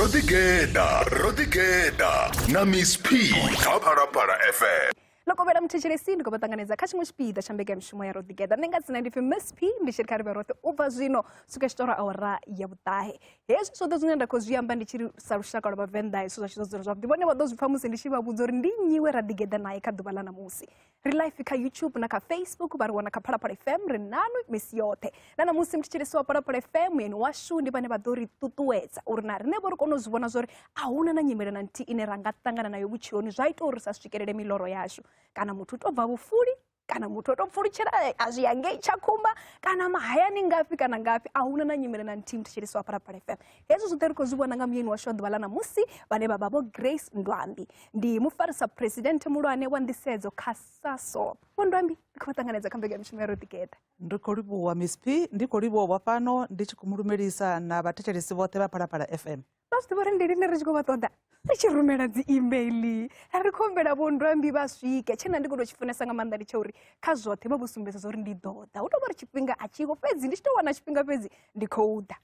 Ro ḓigeḓa, ro ḓigeḓa na Miss P kha Phalaphala FM. Ḽo kovhela muthetshelesi, ndi khou vha ṱanganedza kha tshiṅwe tshipiḓa tsha mbekanyamushumo ya Ro Ḓigeḓa. Nṋe nga dzina ndi pfi Miss P, ndi tshi ri kha ri vhe roṱhe u bva zwino swika tshitora awara ya vhuṱahe. Hezwi zwoṱhe zwine nda khou zwi amba ndi tshi ri sa lushaka lwa Vhavenḓa zwithu zwa tshi zwo dzula zwavhuḓi, vhone vha ḓo zwi pfa musi ndi tshi vha vhudza uri ndi nnyi we ra ḓigeḓa nae kha ḓuvha ḽa ṋamusi. Ri live kha YouTube na kha Facebook, vha ri wana kha Phalaphala FM, ri nanwi misi yoṱhe. Na ṋamusi muthetshelesi wa Phalaphala FM muyeni washu ndi vhane vha ḓo ri ṱuṱuwedza uri na riṋe vho ri kone u zwi vhona zwori a huna na nyimele na nthihi ine ra nga ṱangana nayo vhutshiloni zwa ita uri ri sa swikelele miloro yashu. Kana muthu u tou bva vhufuli, kana muthu o tou pfulutshela a zwi ya ngei Tshakhuma, kana mahayani ngafhi kana ngafhi, a huna na nyimele na nthihi muthetshelesi wa Phalaphala FM. Hezwi zwoṱhe ri khou zwi vhona nga muyeni washu wa ḓuvha ḽa ṋamusi vhane vha vha Vho Grace Ndwambi. Ndi mufarisa phuresidennde muhulwane wa nḓisedzo kha Sasol. Vho Ndwambi, ndi khou vha ṱanganedza kha mbekanyamushumo ya Ro Ḓigeḓa. Ndi khou livhuwa Miss P, ndi khou livhuwa vha fhano ndi tshi khou mu lumelisa na vhathetshelesi vhoṱhe vha Phalaphala FM. Vha zwi ḓivha uri ndi lini ri tshi khou vha ṱoḓa ri tshi rumela dzi email, ri khou humbela Vho Ndwambi vha swike. Tshine ndi khou tou tshi funesa nga maanḓa ndi tsha uri kha zwoṱhe vha vho sumbedza uri ndi ḓo ḓa. Hu tou vha uri tshifhinga a tshiho fhedzi ndi tshi tou wana tshifhinga fhedzi ndi khou ḓa.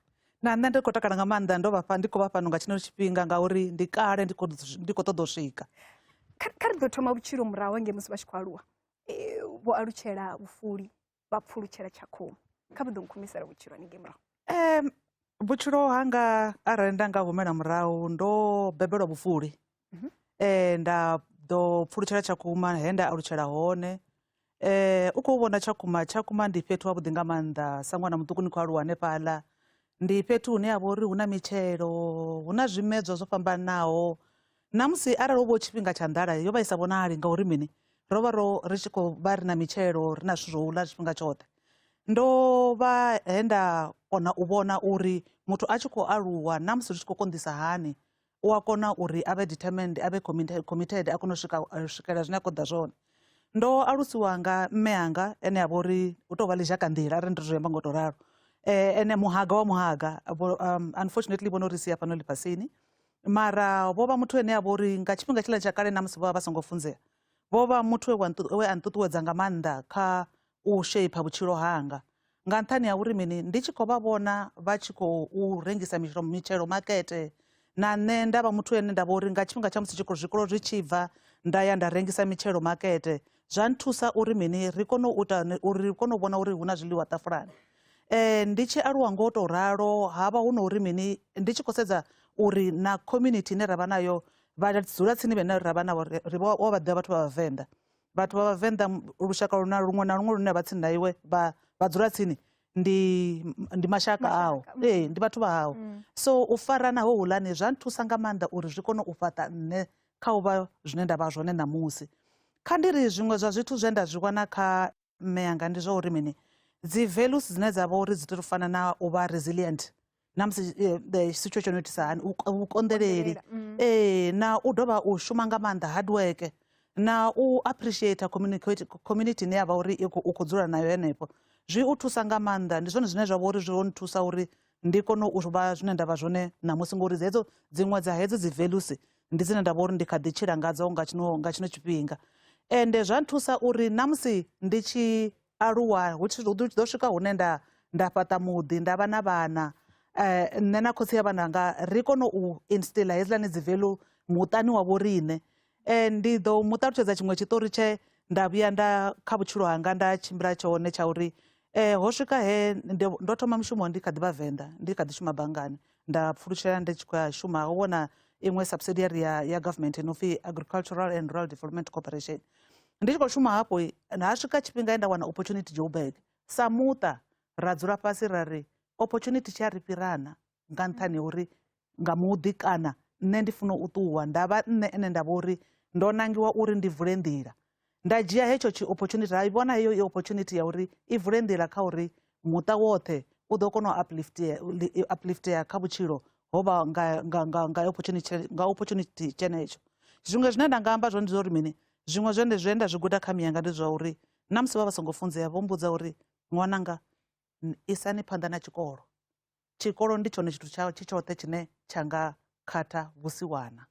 Na nṋe ndi khou takala nga maanḓa ndo vha fha ndi khou vha fhano nga tshino tshifhinga ngauri ndi kale ndi khou ndi khou ṱoḓa u swika. Kha ri ḓo thoma vhutshilo murahu hangei musi vha tshi khou aluwa. Vho alutshela vhufuli vha pfulutshela Tshakhuma. Kha vha ḓo nkhumisela vhutshilo haningei murahu. Vhutshilo hanga arali nda nga humela murahu ndo bebelwa vhufuli. Nda ḓo pfulutshela Tshakhuma he nda alutshela hone. U khou vhona Tshakhuma, Tshakhuma ndi fhethu havhuḓi nga maanḓa sa ṅwana muṱuku ni khou aluwa hanefhaḽa. Ndi fhethu hune ha vha uri hu na mitshelo, hu na zwimedzwa zwo fhambananaho. Na musi arali hu vha hu tshifhinga tsha nḓala yo vha i sa vhonali ngauri mini ro vha ro ri tshi khou vha ri na mitshelo ri na zwithu zwo u ḽa tshifhinga tshoṱhe. Ndo vha he nda kona u vhona uri muthu a tshi khou aluwa na musi zwi tshi khou konḓisa hani u a kona uri a vhe determined a vhe committed a kone u swika swikelela zwine a khou ḓa zwone. Ndo alusiwa nga mme anga ene a vha uri u tou vha ḽizhakanḓila arali ndi zwi amba ngo to ralo. Ene muhaga wa muhaga vho unfortunately vho no ri sia fhano ḽifhasini mara vho vha muthu ane a vha uri nga tshifhinga tshiḽa tsha kale na musi vho vha vha songo funzea vho vha muthu we a nṱuṱuwedza nga maanḓa kha u shaper vhutshilo hanga nga nṱhani ha uri mini ndi tshi khou vha vhona vha tshi khou u rengisa mitshelo, mitshelo makete na nṋe nda vha muthu ane nda vha uri nga tshifhinga tsha musi tshikolo zwikolo zwi tshi bva nda ya nda rengisa mitshelo makete zwa nthusa uri mini ri kone u ita uri ri kone u vhona uri hu na zwiḽiwa ṱafulani. Ndi tshi aluwa ngo to ralo ha vha hu no uri mini ndi tshi khou sedza uri na community ine ra vha nayo vhadzula tsini vhane ra vha navho ri vho vha ḓivha vhathu vha Vhavenḓa vhathu vha Vhavenḓa lushaka luna luṅwe na luṅwe lune vha tsini na iwe vha vha dzula tsini ndi ndi mashaka ao ee ndi vhathu vha hao so u farana ho hulani zwa nthusa nga maanḓa uri zwi kone u fhaṱa nṋe kha u vha zwine nda vha zwone ṋamusi. Kha ndi ri zwiṅwe zwa zwithu zwe nda zwi wana kha mme anga ndi zwa uri mini dzi values dzine dza vha uri dzi tea u fana na u vha resilient na musi the situation yo itisa hani vhukonḓeleli ee na u dovha u shuma nga maanḓa hard work na u appreciate communicate community ine ya vha uri u khou dzula nayo henefho zwi u thusa nga maanḓa ndi zwone zwine zwa vha uri zwo nthusa uri ndi kone u vha zwine nda vha zwone ṋamusi ngori hedzo dziṅwe dza hedzo dzi values ndi dzine nda vha uri ndi kha ḓi tshila ngadzo nga tshino nga tshino tshifhinga ende zwa nthusa uri namusi ndi tshi aluwa hu tshi ḓo swika hune nda nda fhaṱa muḓi nda vha na vhana nṋe na khotsi ya vhananga ri kone u instilla hedziḽani dzi value muṱani wa vho riṋe. Ndi ḓo mu ṱalutshedza tshiṅwe tshiṱori tshe nda vhuya nda kha vhutshilo hanga nda tshimbila tshone tsha uri ho swika he ndo thoma mushumo ndi kha ḓi vha Venḓa ndi kha ḓi shuma banngani nda pfulutshela ndi tshi khou ya shuma ho vhona iṅwe subsidiary ya, ya government ino pfi Agricultural and Rural Development Corporation. Ndi tshi khou shuma hafho ha swika tshifhinga he nda wana opportunity Joburg sa muṱa ra dzula fhasi ra ri opportunity tshi a ri fhirana nga nṱhani ha uri nga muḓi kana nṋe ndi funa u ṱuwa nda vha nṋe ene nda vha uri ndo nangiwa uri ndi vule nḓila nda dzhia hetsho tshi opportunity ra i vhona heyo i opportunity ya uri i vule nḓila kha uri muṱa woṱhe u ḓo kona u upliftea upliftea kha vhutshilo ho vha nga nga nga nga opportunity nga opportunity tshenetsho. Zwiṅwe zwine nda nga amba zwone ndi zwa uri mini zwiṅwe zwone zwe nda zwi guda kha miyanga ndi zwa uri na musi vha vha songo funzea vho mbudza uri ṅwananga isani phanḓa na tshikolo tshikolo ndi tshone tshithu tsha tshi tshoṱhe tshine tsha nga khatha vhusiwana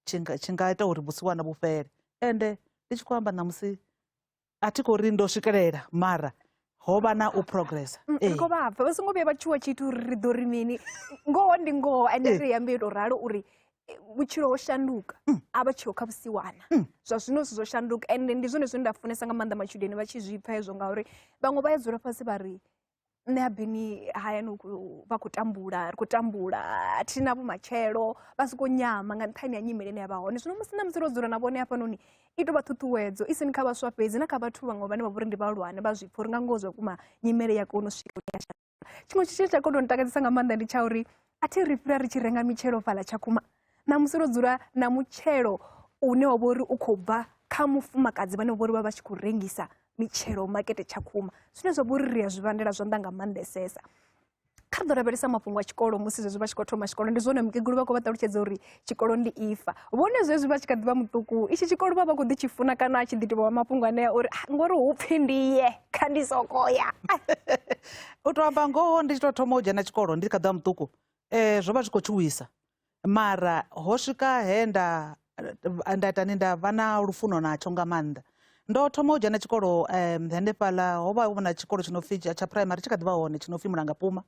tshi nga tshi nga ita uri vhusiwana vhu fhele ende ndi tshi khou amba ṋamusi a thi khou ri ndo swikelela mara Ho vha na u progressa. Ri khou vha pfa vha songo vhuya vha tshuwa tshithu uri ri ḓo ri mini. Ngoho ndi ngoho, ende ri ambe to ralo uri vhutshilo ho shanduka, a vha tshiho kha vhusiwana. Zwa zwino zwithu zwo shanduka, ende ndi zwone zwine nda funesa nga maanḓa matshudeni vha tshi zwi pfa hezwo, ngauri vhaṅwe vha ya dzula fhasi vha ri nṋe a bini hayani vha khou tambula, ri khou tambula, a thi na vhumatshelo, vha sokou nyama nga nṱhani ha nyimele ine ya vha hone. Zwino musi na musi ro dzula na vhone hafhanoni, i tou vha ṱhuṱhuwedzo i sini kha vhaswa fhedzi, na kha vhathu vhaṅwe vhane vha vhori ndi vhahulwane, vha zwi pfa uri nga ngoho zwa vhukuma nyimele ya kona u swika hune ya shanduka. Tshiṅwe tshithu tshine tsha kona u ntakadzesa nga maanḓa ndi tsha uri a thi ri fhira ri tshi renga mitshelo fhaḽa Tshakhuma, ṋamusi ro dzula na mutshelo une wa vha uri u khou bva kha mufumakadzi vhane vha uri vha vha tshi khou rengisa mitshelo makete Tshakhuma, zwine zwa vha uri ri a zwi vhandela zwanḓa nga maanḓesesa. Kha ri ḓo lavhelesa mafhungo a tshikolo musi zwezwi vha tshi khou thoma tshikolo, ndi zwone mukegulu vha khou vha ṱalutshedza uri tshikolo ndi ifa. Vhone zwezwi vha tshi kha ḓi vha muṱuku, itshi tshikolo vha vha khou ḓi tshi funa kana a tshi ḓi tovha mafhungo anea uri ngori hu pfhi ndi ye kha ndi soko ya? U tou amba ngoho, ndi tshi tou thoma u dzhena tshikolo ndi kha ḓi vha muṱuku, zwo vha zwi khou tshuwisa, mara ho swika he nda nda itani nda vha na lufuno natsho nga maanḓa. Ndo thoma u dzhena tshikolo hanefhaḽa ho vha hu na tshikolo tshi no pfhi tsha primary, tshi kha ḓi vha hone, tshi no pfhi Mulangapuma,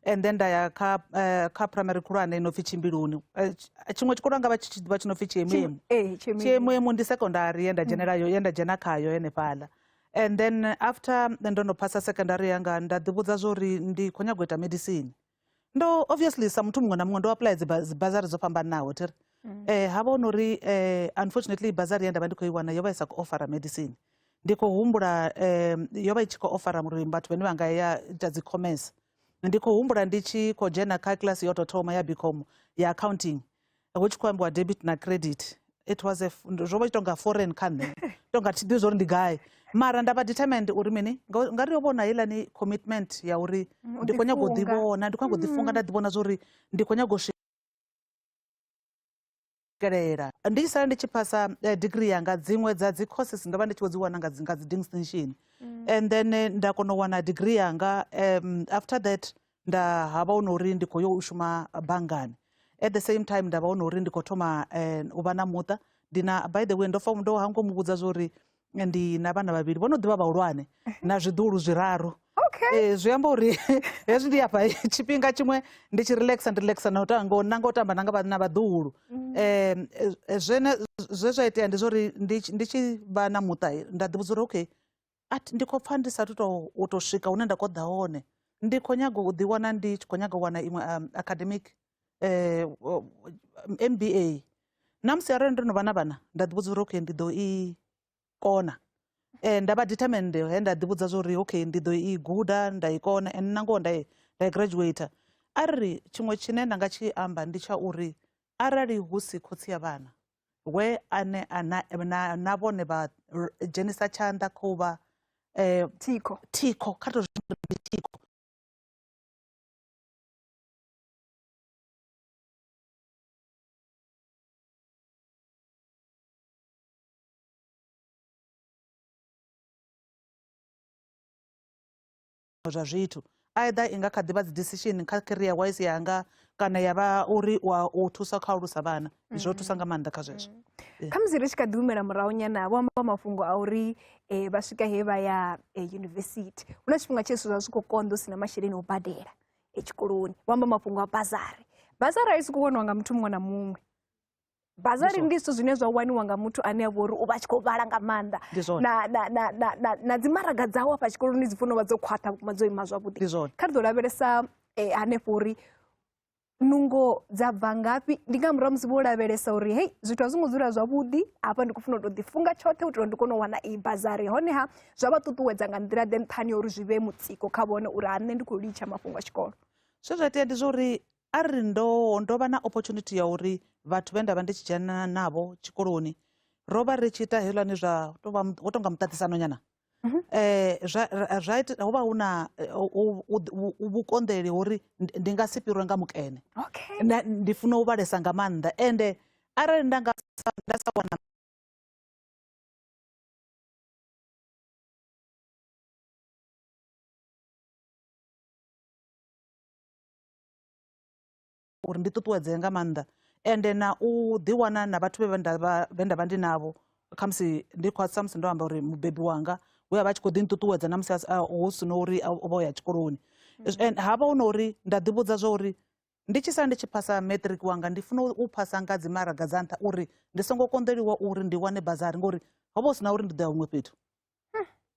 and then nda ya kha primary khulwane ino pfhi Tshimbiluni. Tshiṅwe tshikolo nga vha tshi ḓivha tshi no pfhi Tshiemuemu. Tshiemuemu ndi secondary ye nda dzhenela yo, ye nda dzhena khayo henefhaḽa. And then after ndo no phasa secondary yanga, nda ḓi vhudza zwo uri ndi khou nyaga u ita medicine. Ndo obviously sa muthu muṅwe na muṅwe ndo apply dzi bazari dzo fhambananaho, thiri ha vha hu no uri unfortunately bazari ye nda vha ndi khou i wana yo vha i sa khou ofara medicine. Ndi khou humbula yo vha i tshi khou ofara uri vhathu vhane vha nga ya ita dzi commerce. Ndi khou humbula ndi tshi khou dzhena kha kilasi yo tou thoma ya BCom ya accounting, hu tshi khou ambiwa debit na credit. It was a zwo vha tshi tonga foreign kha nṋe, tonga thi ḓivhi zwa uri ndi gai, mara nda vha determined uri mini, nga ri yo vhona heiḽani commitment ya uri ndi khou nyaga u ḓifunga. ḓivhona, ndi khou nyaga u ḓifunga, nda ḓivhona zwa uri ndi khou nyaga u swikelela. Ndi tshi sala ndi tshi phasa degree yanga, dziṅwe dza dzi courses ndo vha ndi tshi vho dzi wana nga dzi distinction, and then nda kona u wana degree yanga. After that nda havha hu no uri ndi khou yo u shuma banngani. At the same time nda vha hu no uri ndi khou thoma u vha na muṱa. Ndi na, by the way, ndo fa ndo hangwa mu vhudza zwa uri ndi na vhana vhavhili vho no ḓivha vhahulwane na zwiḓuhulu zwiraru. Zwi amba uri hezwi ndi afha tshifhinga tshiṅwe ndi tshi relaxa, ndi relaxa na u tamba, na nga u tamba na nga na vhaḓuhulu. Zwene zwe zwa itea ndi zwa uri ndi tshi vha na muṱa nda ḓi vhudza uri okay, ndi khou pfa ndi sathu to u to swika hune nda khou ḓa hone, ndi khou nyaga u ḓi wana ndi tshi khou nyaga u wana iṅwe academic MBA. Na musi arali ndo no vha na vhana, nda ḓi vhudza uri okay, ndi ḓo i kona. Nda vha determined he nda ḓi vhudza zwa uri okay, ndi ḓo i guda nda i kona, and na ngoho nda i graduate. Arali tshiṅwe tshine nda nga tshi amba ndi tsha uri arali hu si khotsi ya vhana we ane a na, na, na vhone vha dzhenisa tshanḓa kha u vha thikho, thikho kha to zwi ndi thikho zwa zwithu, either i nga kha ḓi vha dzi decision kha career wise yanga kana ya vha uri wa u thusa kha alusa vhana, zwo thusa nga maanḓa kha zwezwo. Kha musi ri tshi kha ḓi humela murahu nyana, vho amba mafhungo a uri vha swika he vha ya yunivesithi, hu na tshifhinga tshe zwithu zwa zwi khou konḓa, u sina masheleni o badela tshikoloni. Vho amba mafhungo a bazari. Bazari a i sokou waniwa nga muthu muṅwe na muṅwe. Bazari ndi zwithu zwine zwa waniwa nga muthu ane a vha uri u vha tshi khou vhala nga maanḓa, na na na na na na dzi maraga dzawe afha tshikoloni dzi funa u vha dzo khwaṱha vhukuma, dzo ima zwavhuḓi. Kha ri ḓo lavhelesa hanefho uri nungo dza bva ngafhi. Ndi nga murahu musi vho lavhelesa uri hei zwithu a zwi ngo dzula zwavhuḓi hafha, ndi khou funa u tou ḓifunga tshoṱhe u itela ndi kone u wana iyi bazari. Honeha zwa vha ṱuṱuwedza nga nḓila ḓe nṱhani ya uri zwi vhe mutsiko kha vhone uri ha nṋe ndi khou litsha mafhungo a tshikolo? Zwe zwa itea ndi zwa uri arali ndo vha na opportunity ya uri vhathu vhe nda vha ndi tshi dzhena navho tshikoloni, ro vha ri tshi ita hezwiḽani zwa tou vha ho tonga muṱaṱisano nyana. Zwa, zwa ita, ho vha hu na vhukonḓeli uri ndi nga si fhirwe nga mukene. Ndi funa u vhalesa nga maanḓa, ende arali nda nga nda sa wana uri ndi ṱuṱuwedzee nga maanḓa, ende na u ḓiwana na vhathu vhe nda vha ndi navho, khamusi ndi khou samusi ndo amba uri mubebi wanga We a vha tshi khou ḓi nṱuṱuwedza na musi hu si na uri o vha o ya tshikoloni. And ha vha hu na uri nda ḓivhudza zwa uri ndi tshi sala ndi tshi phasa matric wanga ndi funa u phasa nga dzi maraga dza nṱha uri ndi songo konḓeliwa uri ndi wane bazari, ngori ho vha hu si na uri ndi ḓo ya huṅwe fhethu.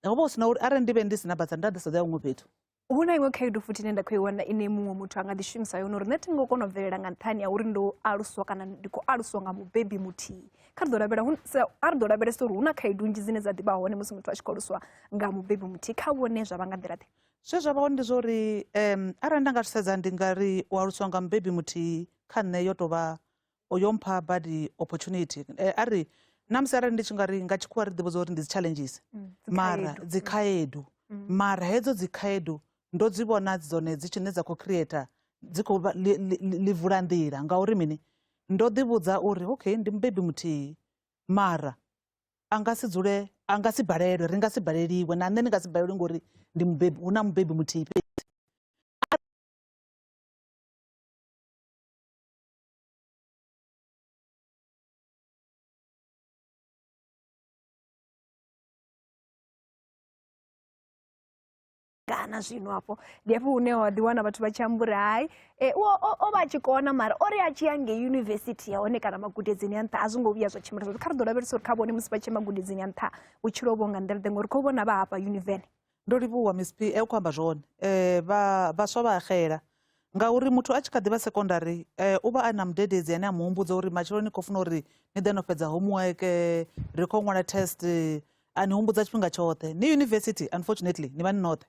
Ho vha hu si na uri arali ndi vhe ndi si na bazari nda ḓi sa ḓo ya huṅwe fhethu. Hu na iṅwe khaedu futhi ine nda khou i wana ine muṅwe muthu a nga ḓi shumisa yone uri nṋe thi ngo kona u bvelela nga nṱhani ha uri ndo aluswa kana ndi khou aluswa nga mubebi muthihi. Kha ri ḓo lavhela hu a ri ḓo lavhelesa uri hu na khaedu nnzhi dzine dza ḓi vha hone musi muthu a tshi khou aluswa nga mubebi muthihi. Kha vhone zwa vha nga nḓila ḓe? Zwe zwa vha hone ndi zwa uri arali nda nga zwi sedza ndi nga ri u aluswa nga mubebi muthihi kha nṋe yo tou vha yo mpha badi opportunity. A ri na musi arali ndi tshi nga ri nga tshikhuwa ri ḓivhudza uri ndi dzi challenges mara dzi khaedu, mara hedzo dzi khaedu ndo dzi vhona dzone dzi tshine dza khou creator dzi khou ḽi vula nḓila. Ngauri mini, ndo ḓi vhudza uri okay ndi mubebi muthihi mara a nga si dzule, a nga si balelwe, ri nga si baleliwe na nṋe ndi nga si balelwe ngori ndi mubebi, hu na mubebi muthihi fhedzi. Kana zwino afho ndi hafho hune wa ḓi wana vhathu vha tshi amba uri hai o vha a tshi kona mara o ri a tshi ya ngei yunivesithi ya hone kana magudedzini a nṱha a zwo ngo vhuya zwa tshimbila zwavhuḓi. Kha ri ḓo lavhelesa uri kha vhone musi vha tshi ya magudedzini a nṱha vhutshilo vho nga nḓila ḓe ngori kho vhona vha hafha Univen. Ndo livhuwa Miss P, u khou amba zwone. Vhaswa vha a xela ngauri muthu a tshi kha ḓi vha sekondari u vha a na mudededzi ane a mu humbudza uri matshelo ni khou funa uri ni ḓe no fhedza homework, ri khou ṅwala test, a ni humbudza tshifhinga tshoṱhe. Ni university unfortunately ni vha ni noṱhe.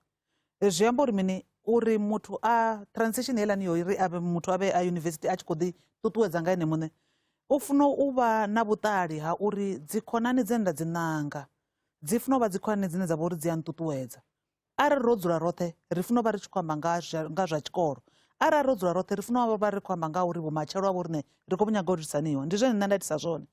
Zwi amba uri mini, uri muthu a transition heiḽani yo ri avhe muthu a vhe a university a tshi khou ḓi ṱuṱuwedza nga ene muṋe, u funa u vha na vhuṱali ha uri dzi khonani dzine nda dzi ṋanga dzi funa u vha dzi khonani dzine dza vha uri dzi a nṱuṱuwedza. Arali ro dzula roṱhe ri funa u vha ri tshi khou amba nga zwa tshikolo, arali ro dzula roṱhe ri funa u vha ri khou amba nga uri vhumatshelo ha vho riṋe ri khou nyaga u itisaniwa. Ndi zwone nṋe nda itisa zwone,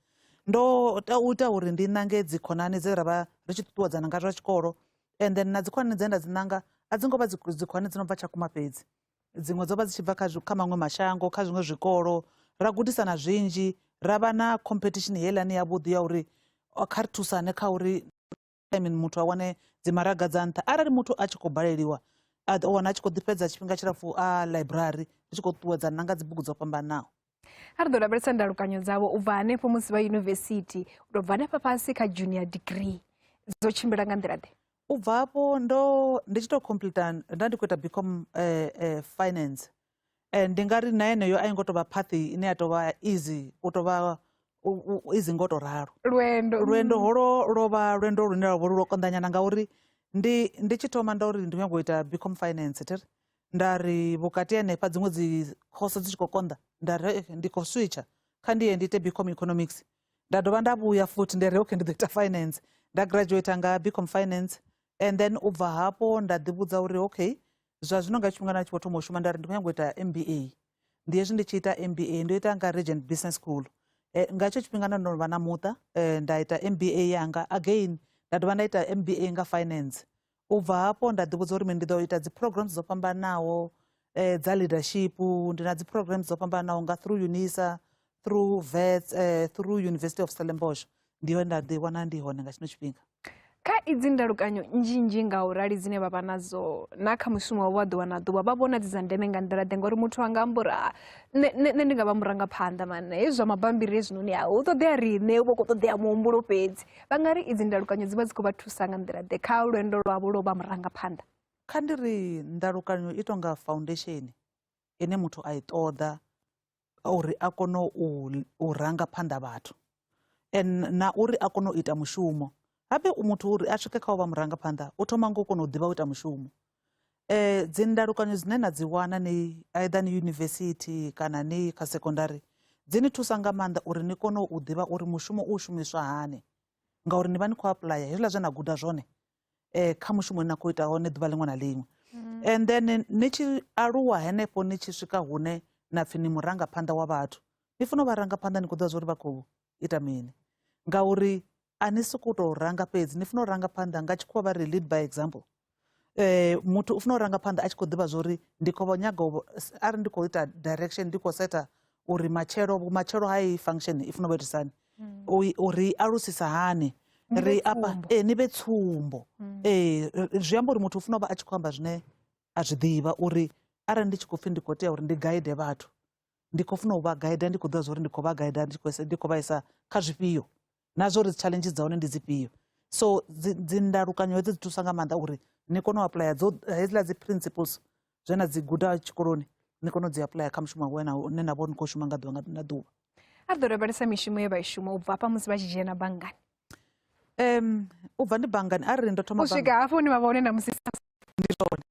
ndo u ita uri ndi ṋange dzi khonani dze ra vha ri tshi ṱuṱuwedzana nga zwa tshikolo, and then na dzi khonani dze nda dzi ṋanga a dzi ngo vha dzi khonani dzi no bva Tshakhuma fhedzi, dziṅwe dzo vha dzi tshi bva kha maṅwe mashango, kha zwiṅwe zwikolo, ra gudisana zwinzhi, ra vha na competition heiḽani yavhuḓi ya uri kha ri thusane kha uri I mean, muthu a wane dzi maraga dza nṱha. Arali muthu a tshi khou baleliwa a ḓo wana a tshi khou ḓi fhedza tshifhinga tshilapfhu a library ri tshi khou ṱuṱuwedzana na nga dzi bugu dzo fhambanaho. A ri ḓo lavhelesa ndalukanyo dzavho u bva hanefho musi vha yunivesithi u tou bva hanefha fhasi kha junior degree dzo tshimbila nga nḓila ḓe? U bva hafho ndo ndi tshi tou complete nda ndi khou ita BCom finance. Ndi nga ri na yeneyo a i ngo tou vha path ine ya tou vha easy, u tou vha easy ngo tou ralo. Lwendo. Lwendo holo lwo vha lwendo lune lwa vha lwo konḓa nyana ngauri ndi ndi tshi thoma nda uri ndi nyago u ita BCom finance thiri, nda ri vhukati hanefha dziṅwe dzi course dzi tshi khou konḓa nda ri ndi khou switcher kha ndi ye ndi ite BCom economics. Nda dovha nda vhuya futhi nda ri okay ndi ḓo ita finance, nda graduate nga BCom finance, and then u bva hafho nda ḓi vhudza uri okay zwa zwino nga tshifhinga nda tshi vho thoma u shuma nda ri ndi khou nyanga u ita MBA. Ndi hezwi ndi tshi ita MBA ndo ita nga Regent Business School. Nga hetsho tshifhinga nda ndo vha na muṱa, nda ita MBA yanga again nda dovha nda ita MBA nga finance. U bva hafho nda ḓi vhudza uri ndi ḓo ita dzi programs dzo fhambanaho dza leadership, ndi na dzi programs dzo fhambanaho nga through UNISA, through VETS, through University of Stellenbosch. Ndi hone nda ḓi wana ndi hone nga tshino tshifhinga. Kha idzi ndalukanyo nnzhi nnzhi nga u rali dzine vha vha nadzo na kha mushumo wavho wa ḓuvha na ḓuvha vha vhona dzi dza ndeme nga nḓila ḓe? Ngori muthu anga amba uri nṋe ndi nga vha murangaphanḓa mani, hezwi zwa mabambiri hezwinoni hu ṱoḓea riṋe, hu vha hu khou ṱoḓea muhumbulo fhedzi. Vha nga ri idzi ndalukanyo dzi vha dzi khou vha thusa nga nḓila ḓe kha lwendo lwavho lwo vha murangaphanḓa? Kha ndi ri ndalukanyo i tonga foundation ine muthu a i ṱoḓa uri a kone u ranga phanḓa vhathu and na uri a kone u ita mushumo. Habe muthu uri a swike kha u vha murangaphanḓa u thoma ngo kona u ḓivha u ita mushumo. Dzi ndalukanyo dzine na dzi wana ni either ni yunivesithi kana ni kha sekondari dzi ni thusa nga maanḓa uri ni kone u ḓivha uri mushumo u shumiswa hani, ngauri ni vha ni khou apuḽaya hezwiḽa zwe na guda zwone kha mushumo une na khou ita hone ḓuvha ḽiṅwe na ḽiṅwe. And then ni tshi aluwa henefho ni tshi swika hune na pfhi ni murangaphanḓa wa vhathu, ni funa u vha rangaphanḓa ni khou ḓivha zwa uri vha khou ita mini, ngauri a ni sokou tou ranga fhedzi, ni funa u ranga phanḓa nga tshikhuwa vha ri lead by example. Muthu u funa u ranga phanḓa a tshi khou ḓivha zwa uri ndi khou nyaga u, arali ndi khou ita direction ndi khou setha uri matshelo vhumatshelo ha iyi function i funa u vha itisa hani, uri i alusisa hani. Ri apa ni vhe tsumbo. Zwi amba uri muthu u funa u vha a tshi khou amba zwine a zwi ḓivha, uri arali ndi tshi khou pfhi ndi khou tea uri ndi guide vhathu, ndi khou funa u vha guide, ndi khou ḓivha zwa uri ndi khou vha guide, ndi khou vha isa kha zwifhio, na zwa uri dzi challenges dza hone ndi dzifhio. So dzi ndalukanyo hedzo dzi thusa nga maanḓa uri ni kone u aplaya hedziḽa dzi principles zwe na dzi guda tshikoloni, ni kone u dzi aplaya kha mushumo une na vha uri ni khou shuma nga ḓuvha na ḓuvha. A ri ḓo lavhelesa mishumo ye vha i shuma u bva hafha musi vha tshi dzhena banngani. U bva ndi banngani, arali ndo thoma u swika hafho hune vha vha hone na musi ndi zwone.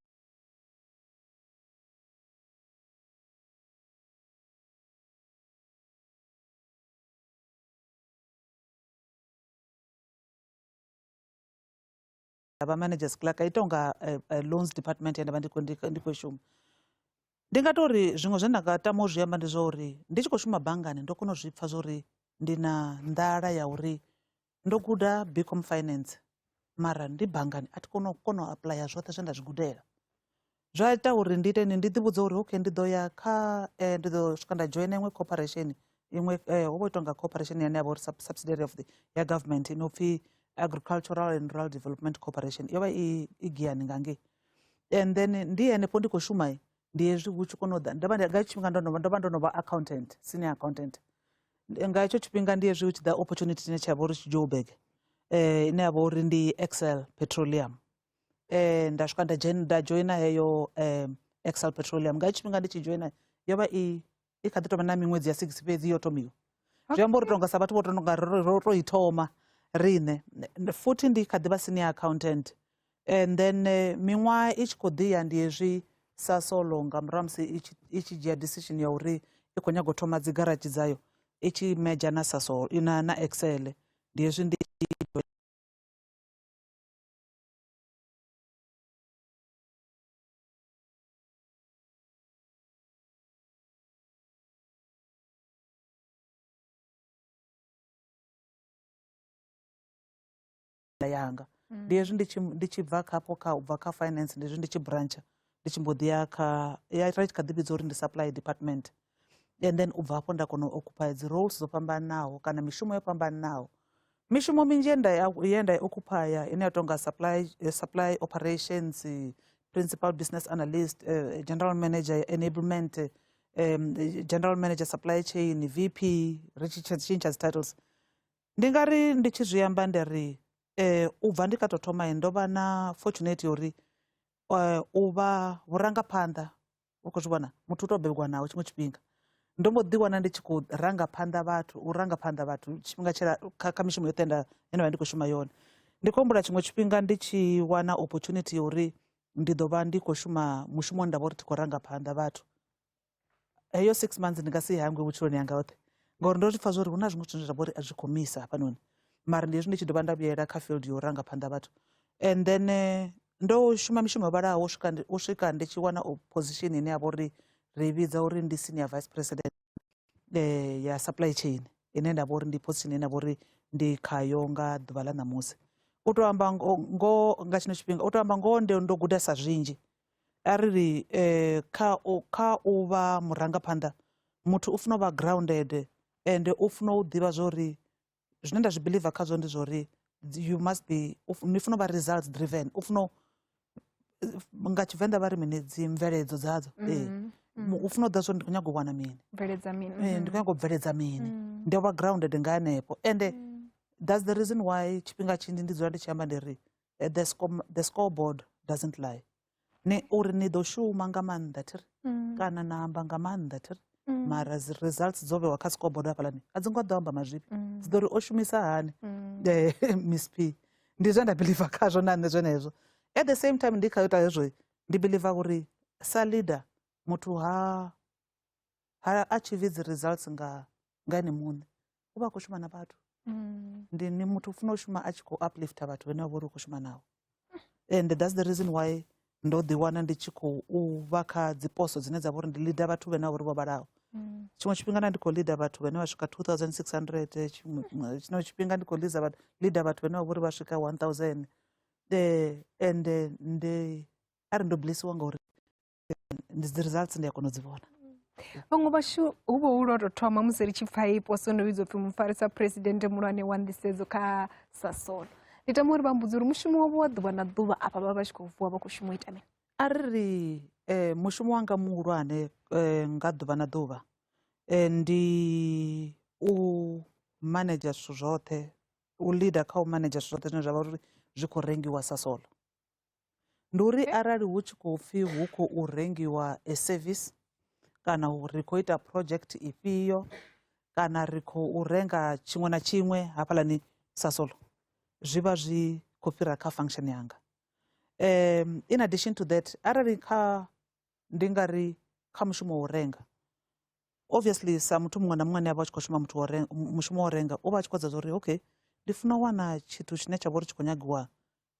Vha managers clerk a ita unga loans department ye nda vha ndi khou shuma. Ndi nga to uri zwiṅwe zwe nda nga tama u zwi amba ndi zwa uri ndi tshi khou shuma banngani ndo kona u zwi pfa zwa uri ndi na nḓala ya uri ndo guda BCom finance, mara ndi banngani a thi koni u kona u aplaya zwoṱhe zwe nda zwi gudela. Zwa ita uri ndi ite ndi ḓi vhudza uri okay ndi ḓo ya kha ndi ḓo swika nda dzhoina iṅwe corporation iṅwe ho vha ita nga corporation ine ya vha uri subsidiary of the ya government ino pfhi Agricultural and Rural Development Corporation, yo vha i Giyani nga ngei. And then ndi henefho ndi khou shuma, ndi hezwi hu tshi kona u ḓa, ndo vha nga tshifhinga ndo vha ndo no vha accountant, senior accountant. Nga hetsho tshifhinga ndi hezwi hu tshi ḓa opportunity ine tsha vha uri Joburg, ine ya vha uri ndi Excel Petroleum. Nda swika nda dzhoina heyo Excel Petroleum. Nga tshifhinga ndi tshi dzhoina yo vha i kha ḓi tovha na miṅwedzi ya 6 fhedzi yo thomiwa. Zwi amba uri tonga sa vhathu vho tonga ro to i thoma riṋe. Futhi ndi kha ḓi vha senior accountant. And then miṅwaha i tshi khou ḓi ya ndi hezwi Sasol nga murahu musi i tshi dzhia decision ya uri i khou nyaga u thoma dzi garage dzayo, i tshi merger na Sasol na Excel, ndi hezwi ndi yanga. Ndi hezwi ndi tshi bva khafho kha u bva kha finance, ndi hezwi ndi tshi brancha ndi tshi mbo ḓi ya kha ya ra kha ḓi vhidza uri ndi supply department. And then u bva hafho nda kona u occupy dzi roles dzo fhambananaho kana mishumo yo fhambananaho. Mishumo minzhi ye nda i occupy ine ya tonga supply operations, principal business analyst, general manager enablement, general manager supply chain, VP, ri tshi tshintsha dzi titles. Ndi nga ri ndi tshi zwi amba ndi ri u bva ndi kha tou thoma ndo vha na fortunate uri u vha vhurangaphanḓa, u khou zwi vhona muthu u tou bebwa naho tshiṅwe tshifhinga. Ndo mbo ḓi wana ndi tshi khou ranga phanḓa vhathu, u ranga phanḓa vhathu tshifhinga tshila kha mishumo yoṱhe ine nda vha ndi khou shuma yone. Ndi khou humbula tshiṅwe tshifhinga ndi tshi wana opportunity ya uri ndi ḓo vha ndi khou shuma mushumo une nda vha uri thi khou ranga phanḓa vhathu. Heyo 6 months ndi nga si hangwe vhutshiloni hanga hoṱhe, ngori ndo zwi pfa zwori hu na zwiṅwe zwithu zwine zwa vha uri a zwi khou misa hafhanoni, mara ndi hezwi ndi tshi dovha nda vhuyela kha field ya u ranga phanḓa vhathu. And then ndo shuma mishumo yo vhalaho u swika ndi tshi wana position ine ya vha uri ri vhidza uri ndi senior vice president ya supply chain, ine nda vha uri ndi position ine nda vha uri ndi khayo nga ḓuvha ḽa ṋamusi. U to amba ngo nga tshino tshifhinga, u to amba ngoho ndo gudesa zwinzhi. Arali kha u vha murangaphanḓa muthu u funa u vha grounded and u funa u ḓivha zwori zwine nda zwi believer khazwo ndi zwori you must be, ni funa u vha results driven, u funa nga Tshivenḓa vha ri mini dzi mveledzo dzadzo. U funa u ḓivha zwori ndi khou nyaga u wana mini, bveledza mini, ndi khou nyaga u bveledza mini, ndi vha grounded nga hanefho. And that's the reason why tshifhinga tshinzhi ndi dzula ndi tshi amba ndi ri the scoreboard doesn't lie. Ni uri ni ḓo shuma nga maanḓa thiri kana na amba nga maanḓa thiri, mara dzi results dzo vhewa kha scoreboard hafhaḽani a dzi ngo ḓo amba mazwifhi, dzi ḓo ri o shumisa hani Miss P. Ndi zwe nda believer khazwo na nṋe zwenezwo. At the same time ndi kha ita hezwo ndi believer uri sa leader muthu ha achieve dzi results nga ene muṋe, u vha a khou shuma na vhathu. Ndi ni muthu u funa u shuma a tshi khou uplifta vhathu vhane vha vha uri u khou shuma navho. And that's the reason why ndo ḓi wana ndi tshi khou vha kha dzi poso dzine dza vha uri ndi leader vhathu vhane vha vha uri vho vhalaho. Tshiṅwe tshifhinga nda ndi khou leader vhathu vhane vha swika 2600, tshiṅwe tshifhinga ndi khou leader vhathu vhane vha vha uri vha swika 1000. And ndi ari ndo blessiwa ngauri ndi dzi results ndi a kona u dzi vhona. Vhaṅwe vhashu hu vho hu lwo tou thoma musi ri tshi pfa hei poso no vhidzwa upfhi mufarisa phuresidennde muhulwane wa nḓisedzo kha Sasol. Ndi tama uri vha mbudze uri mushumo wavho wa ḓuvha na ḓuvha afha vha vha tshi khou vuwa vha khou shuma u ita mini. A ri ri mushumo wanga muhulwane nga ḓuvha na ḓuvha ndi u manedzha zwithu zwoṱhe, u leader kha u manedzha zwithu zwoṱhe zwine zwa vha uri zwi khou rengiwa Sasol. Ndi uri arali hu tshi khou pfhi hu khou rengiwa a service kana ri khou ita project ifhio kana ri khou renga tshiṅwe na tshiṅwe hafhaḽani Sasol, zwi vha zwi khou fhira kha function yanga. In addition to that, arali kha ndi nga ri kha mushumo wa u renga, obviously sa muthu muṅwe na muṅwe ane a vha a tshi khou shuma muthu wa renga, mushumo wa u renga u vha a tshi khou dzedza uri okay ndi funa u wana tshithu tshine tsha vha uri tshi khou nyagiwa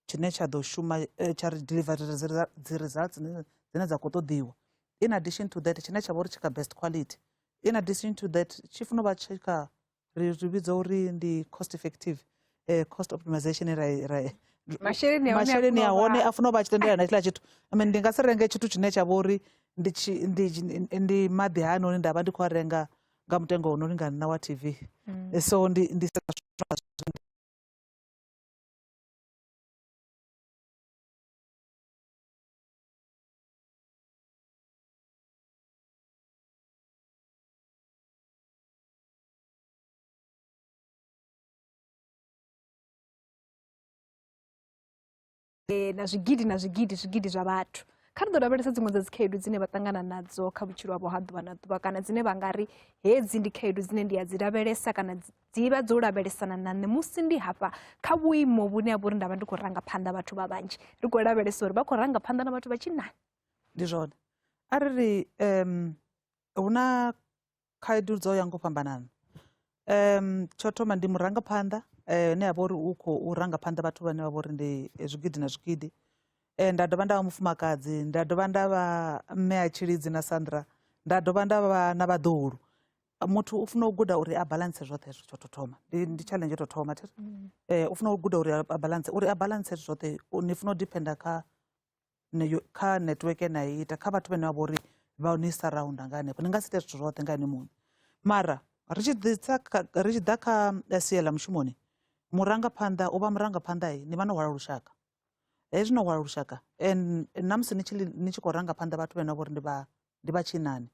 tshine tsha ḓo shuma tsha ri deliver dzi results dzine dza khou ṱoḓiwa. In addition to that tshine tsha vha uri tshi kha best quality. In addition to that tshi funa u vha tshi kha ri zwi vhidza uri ndi cost effective, cost optimization ra masheleni a hone a funa u vha a tshi tendelana na tshiḽa tshithu. I mean ndi nga si renge tshithu tshine tsha vha uri ndi maḓi hanoni nda vha ndi khou a renga nga mutengo wo no lingana na wa TV. So ndi na zwigidi na zwigidi zwigidi zwa vhathu. Kha ri ḓo lavhelesa dziṅwe dza dzikhaedu dzine vha ṱangana nadzo kha vhutshilo havho ha ḓuvha na ḓuvha, kana dzine vha nga ri hedzi ndi khaedu dzine ndi a dzi lavhelesa kana dzi vha dzo lavhelesana na nṋe musi ndi hafha kha vhuimo vhune ha vha uri nda vha ndi khou ranga phanḓa vhathu vha vhanzhi. Ri khou lavhelesa uri vha khou ranga phanḓa na vhathu vha tshinnani. Ndi zwone. Arali hu na khaedu dzo ya ngo fhambanana, tsho thoma ndi murangaphanḓa ane a vha uri u khou rangaphanḓa vhathu vhane vha vha uri ndi zwigidi na zwigidi. Nda dovha nda vha mufumakadzi, nda dovha nda vha mme a Tshilidzi na Sandra, nda dovha nda vha na vhaḓuhulu. Muthu u funa u guda uri a balance zwoṱhe hezwo tsho tou thoma, ndi challenge yo tou thoma thi ri. U funa u guda uri a balance, uri a balance zwoṱhe ni funa u dependa kha kha network na ita kha vhathu vhane vha vha uri vha ni surrounda nga hanefho. Ni nga si ite zwithu zwoṱhe nga ene muṋe. Mara ri tshi ḓa kha sia ḽa mushumoni, murangaphanḓa u vha murangaphanḓa ni vha no hwala lushaka. Hezwi no hwala lushaka and na musi ni tshi khou ranga phanḓa vhathu vhane vha vha uri ndi vha tshinnani,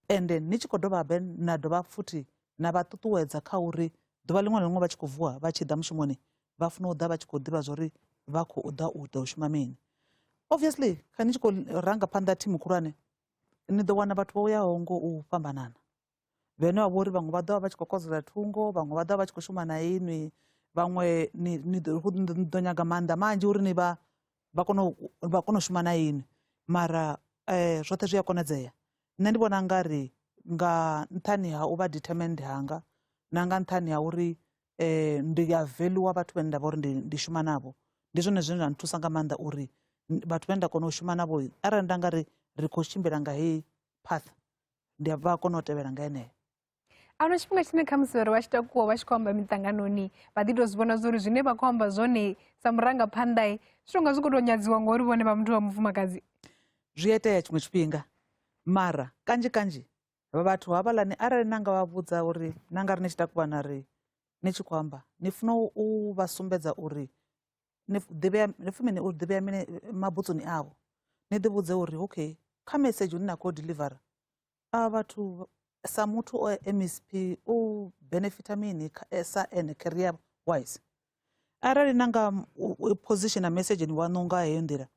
ende ni tshi khou dovha habe na dovha futhi na vha ṱuṱuwedza kha uri ḓuvha ḽiṅwe na ḽiṅwe vha tshi khou vuwa vha tshi ḓa mushumoni vha funa u ḓa vha tshi khou ḓivha zwori vha khou ḓa u ḓa u shuma mini. Obviously kha ni tshi khou ranga phanḓa thimu khulwane ni ḓo wana vhathu vho yaho ngo u fhambanana, vhane vha vhori vhaṅwe vha ḓo vha vha tshi khou kodzela thungo, vhaṅwe vha ḓo vha vha tshi khou shuma na inwi, vhaṅwe ni ḓo nyaga maanḓa manzhi uri ni vha kone u shuma na inwi. Mara zwoṱhe zwi a konadzea. Nṋe ndi vhona nga ri nga nṱhani ha u vha determined hanga na nga nṱhani ha uri ndi a valuer vhathu vhane nda vha uri ndi shuma navho, ndi zwone zwine zwa nthusa nga maanḓa uri vhathu vhane nda kona u shuma navho arali nda nga ri ri khou tshimbila nga heyi path ndi vha kona u tevhela nga yeneyo. A huna tshifhinga tshine khamusi vha ri vha tshi takuwa vha tshi khou amba miṱanganoni vha ḓi tou zwi vhona zwa uri zwine vha khou amba zwone sa murangaphanḓa zwi tonga zwi khou tou nyadziwa ngori vhone vha muthu wa mufumakadzi. Zwi a itea tshiṅwe tshifhinga, mara kanzhi kanzhi vhathu havhaḽani arali na nga vha vhudza uri na nga ri ni tshi takuwa na ri ni tshi khou amba ni funa u vha sumbedza uri ni ḓivhea ni pfhi mini u ḓivhea mini mabutsoni avho, ni ḓi vhudze uri okay kha message une na khou deliver avha vhathu sa muthu o MSP u benefita mini sa ene career wise. Arali na nga position message waṋu nga heyo nḓila,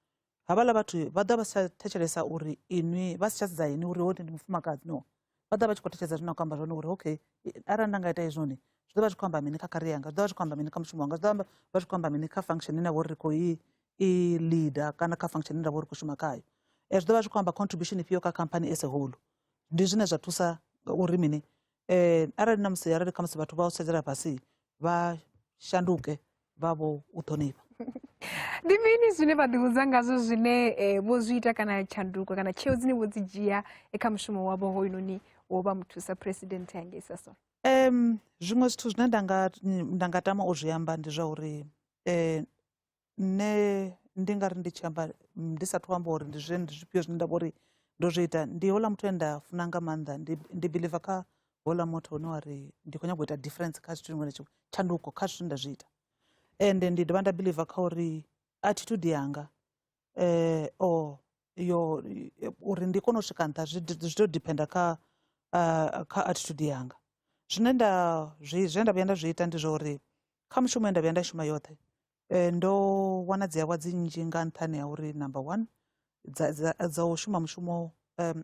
havhaḽa vhathu vha ḓo vha si tsha thetshelesa uri inwi vha si tsha sedza inwi uri hoyu ndi mufumakadzi, no vha ḓo vha tshi khou thetshelesa zwine na khou amba zwone uri okay arali nda nga ita hezwinoni zwi ḓo vha zwi khou amba mini kha career yanga, zwi ḓo vha zwi khou amba mini kha mushumo wanga, zwi ḓo vha zwi khou amba mini kha function ine ya vha uri ri khou i leader kana kha function ine ra vha uri khou shuma khayo, zwi ḓo vha zwi khou amba contribution ifhio kha company as a whole. Ndi zwine zwa thusa uri mini arali na musi arali khamusi vhathu vha u sedzela fhasi vha shanduke vha vho u ṱhonifha. Ndi mini zwine vha ḓivhudza ngazwo zwine vho zwi ita kana tshanduko kana tsheo dzine vho dzi dzhia kha mushumo wavho hoyunoni wo vha muthusa president hangei Sasol? Zwiṅwe zwithu zwine nda nga tama u zwi amba ndi zwa uri nṋe ndi nga ri ndi tshi amba ndi sathu amba uri ndi zwe ndi zwifhio zwine nda vha uri ndo zwi ita, ndi houḽa muthu ane nda funa nga maanḓa, ndi believer kha houḽa muthu une wa ri ndi khou nyanga u ita difference kha zwithu zwiṅwe na tshiṅwe, tshanduko kha zwithu zwine nda zwi ita. Ende ndi dovha nda believer kha uri attitude yanga or yo uri ndi kone u swika nṱha zwi tou dependa kha kha attitude yanga. Zwine nda zwi zwe nda vhuya nda zwi ita ndi zwa uri kha mushumo ye nda vhuya nda shuma yoṱhe ndo wana dzi awards nnzhi nga nṱhani ha uri number one dza u shuma mushumo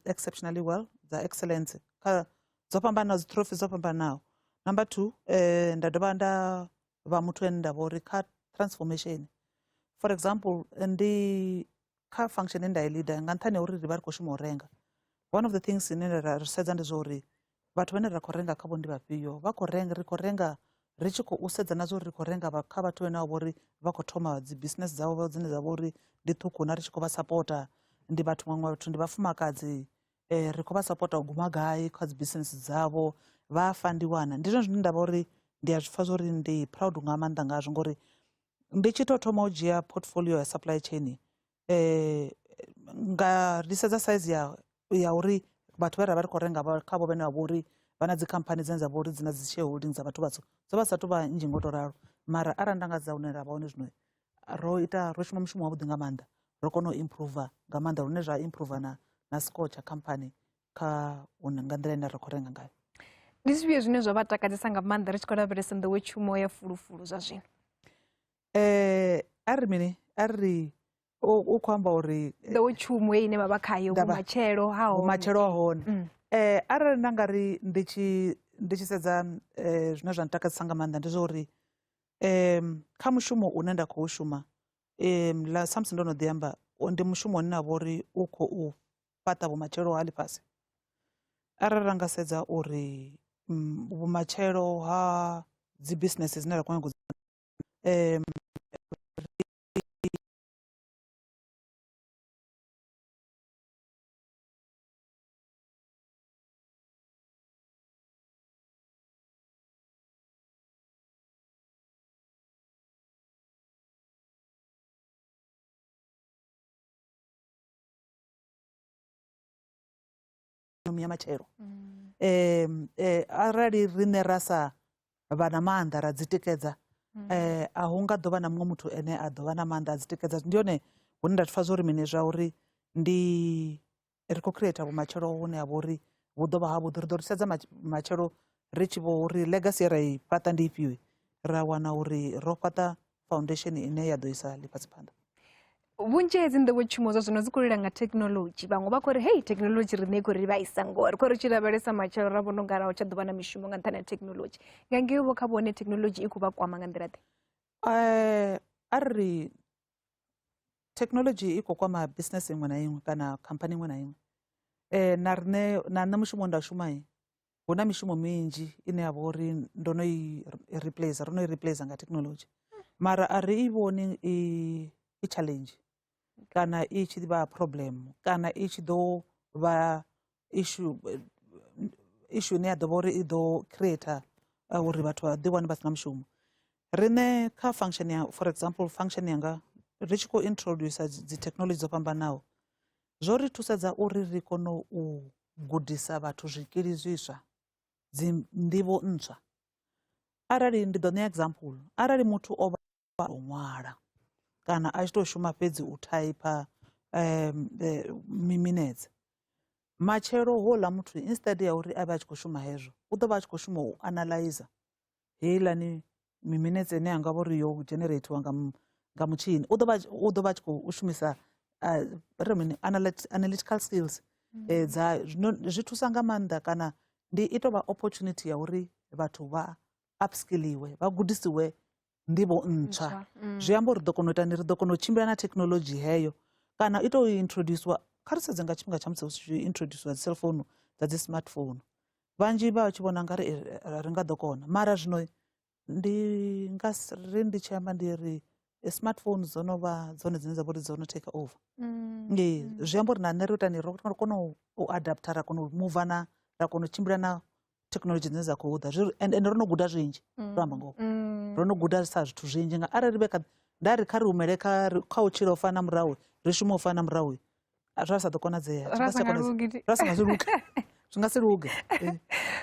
exceptionally well, dza excellence kha dzo fhambanaho, dzi trophy dzo fhambanaho. Number two, nda dovha nda vha muthu ane nda vha uri kha transformation, for example, ndi kha function ine nda i leader nga nṱhani ha uri ri vha ri khou shuma u renga, one of the things ine ra ri sedza ndi zwa uri vhathu vhane ra khou renga khavho ndi vhafhio, vha khou renga, ri khou renga ri tshi khou sedza na zwa uri ri khou renga kha vhathu vhane vha vha uri vha khou thoma dzi business dzavho dzine dza vha uri ndi ṱhukhu na ri tshi khou vha sapota, ndi vhathu vhaṅwe vhathu ndi vhafumakadzi, ri khou vha sapota u guma gai kha dzi business dzavho, vha fandiwa na. Ndi zwone zwine nda vha uri ndi a zwi pfha zwa uri ndi proud nga maanḓa ngazwo, ngori ndi tshi tou thoma u dzhia portfolio ya supply chain nga ndi sedza size ya uri vhathu vhe ra vha ri khou renga khavho vhane vha vha uri vha na dzi khamphani dzine dza vha uri dzi na dzi shareholding dza vhathu vhatswu, dzo vha sa tou vha nnzhi ngo to ralo. Mara arali nda nga dza hune ra vha hone zwino, ro ita ro shuma mushumo wavhuḓi nga maanḓa, ro kona u improve nga maanḓa lune zwa improve na score tsha khamphani kha nga nḓila ine ra khou renga ngayo. Ndi zwifhio zwine zwa vha takadzesa nga maanḓa ri tshi khou lavhelesa nḓowetshumo ya fulufulu zwa zwino? A ri mini, a ri u khou amba uri nḓowetshumo heyi ine vha vha khayo, vhumatshelo ha hone. Vhumatshelo ha hone. Arali nda nga ri ndi tshi sedza zwine zwa ntakadzesa nga maanḓa ndi zwa uri kha mushumo une nda khou shuma, la samusi ndo no ḓi amba, ndi mushumo une na vha uri u khou fhaṱa vhumatshelo ha ḽifhasi. Arali ra nga sedza uri vhumatshelo ha dzi business dzine ra khou nyaga u ya matshelo, arali riṋe ra sa vha na maanḓa ra dzi tikedza, a hu nga ḓo vha na muṅwe muthu ane a ḓo vha na maanḓa a dzi tikedza. Ndi hone hune nda pfha zwa uri mini, zwa uri ndi ri khou creator vhumatshelo hune ha vha uri vhu ḓo vha havhuḓi. Ri ḓo ri sedza matshelo ri tshi vho uri legacy ye ra i fhaṱa ndi ifhio, ra wana uri ro fhaṱa foundation ine ya ḓo isa ḽifhasi phanḓa. Vhunzhi hedzi nḓowetshumo zwa zwino dzi khou lila nga thekinoḽodzhi, vhaṅwe vha khou ri hei thekinoḽodzhi riṋe i khou ri vhaisa, ngori khou ri tshi lavhelesa matshelo ra vhona ungari a hu tsha ḓo vha na mishumo nga nṱhani ha thekinoḽodzhi. Nga ngei vho kha vhone thekinoḽodzhi i khou vha kwama nga nḓila ḓe? A ri thekinoḽodzhi i khou kwama business iṅwe na iṅwe kana khamphani iṅwe na iṅwe. Na riṋe, na nṋe mushumo nda shuma hu na mishumo minzhi ine ya vha uri ndo no i replace, ro no i replace nga thekinoḽodzhi, mara a ri i vhoni i challenge kana i tshi vha problem kana i tshi ḓo vha issue ine ya ḓo vha uri i ḓo creator uri vhathu vha ḓi wane vha si na mushumo. Riṋe kha function ya, for example, function yanga ri tshi khou introducer dzi thekinoḽodzhi dzo fhambanaho, zwo ri thusedza uri ri kone u gudisa vhathu zwikili zwiswa, dzi nḓivho ntswa. Arali ndi ḓo ṋea example, arali muthu o vha o ṅwala kana a tshi tou shuma fhedzi u thaipa miminetse, matshelo houḽa muthu instead ya uri a vhe a tshi khou shuma hezwo, u ḓo vha a tshi khou shuma u analyzer heiḽani miminetse ine ya nga vha uri yo generatiwa nga mutshini, u ḓo vha a tshi khou shumisa ri mini, analytical skills dza zwi thusa nga maanḓa, kana ndi i tou vha opportunity ya uri vhathu vha upskilliwe, vha gudisiwe nḓivho ntswa. Zwi amba uri ri ḓo kona u itani, ri ḓo kona u tshimbila na thekinoḽodzhi heyo, kana i tou introduciwa. Kha ri sedze nga tshifhinga tsha musi hu tshi introduciwa dzi cellphone dza dzi smartphone, vhanzhi vha tshi vhona nga ri ri nga ḓo kona, mara zwino ndi nga ri ndi tshi amba ndi ri Smartphone dzo no vha dzone dzine dza vha uri dzo no take over. Ee, zwi amba uri na nṋe ri itani ro kona u adapter, ra kona u muva na ra kona u tshimbila na thekhinoḽodzhi dzine dza khou ḓa. Ende ro no guda zwinzhi, ndo amba ngoho. Ro no guda sa zwithu zwinzhi nga arali vhe kha nda ri kha ri humele kha u tshila u fana na murahu, ri shume u fana na murahu, zwa sa ḓo konadzea. Ra sa nga lugi. Ra sa nga zwi luge. Zwi nga si luge.